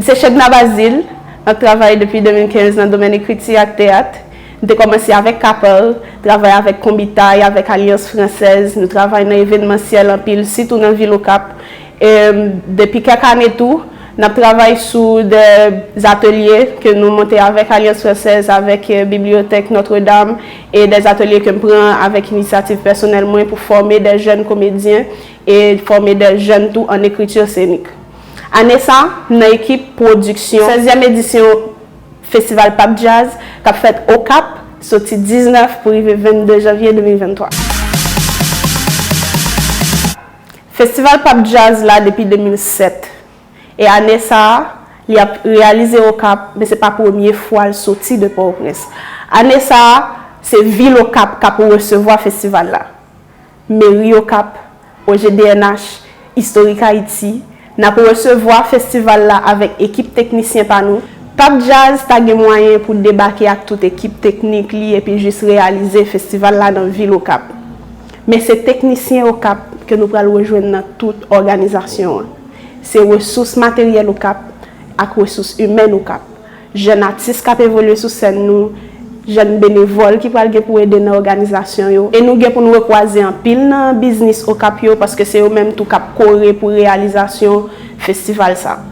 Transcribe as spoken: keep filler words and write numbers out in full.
Se Chedna Bazile, m ap travay depi de mil kenz nan domèn ekriti ak teyat. M te kòmanse avèk Kapèl, travay avèk Konbitay, avèk Alyans Fransèz, nou travay nan evenmansyèl anpil, sitou nan vil Okap. E, depi kèk ane tou, n ap travay sou de atelye ke nou monte avèk Alyans Fransèz, avèk, e, Bibliyotèk Notre Dame, e de atelye ke m pran avèk inisyativ pèsonèl mwen pou fòme de jèn komedyen e fòme de jèn tou an ekriti senik. Ane sa, m nan ekip pwodiksyon sèzyèm edisyon Festival Pap Djaz k ap fèt Okap, soti diznèf pou rive vennde janvye de mil venntwa. Festival Pap Djaz la depi de mil sèt. E ane sa a, li ap reyalize Okap, men se pa premye fwa l soti de Pòtoprens. Ane sa a, se vil Okap k ap resevwa festival la. Meri Okap, O G D N H, Istorik Ayiti, n ap resevwa festival la avèk ekip teknisyen pa nou. Pap Djaz ta gen mwayen pou debake ak tout ekip teknik li epi jis reyalize festival la nan vil Okap. Men se teknisyen Okap ke nou pral rejwenn nan tout òganizasyon an. Se resous materyèl Okap ak resous imèn Okap. Jèn atis k ap evolye sou sèn nou, jèn benevòl ki pral gen pou ede nan òganizasyon yo. E nou gen pou nou rekwaze anpil nan biznis Okap yo, paske se yo menm tou k ap kore pou reyalizasyon festival sa.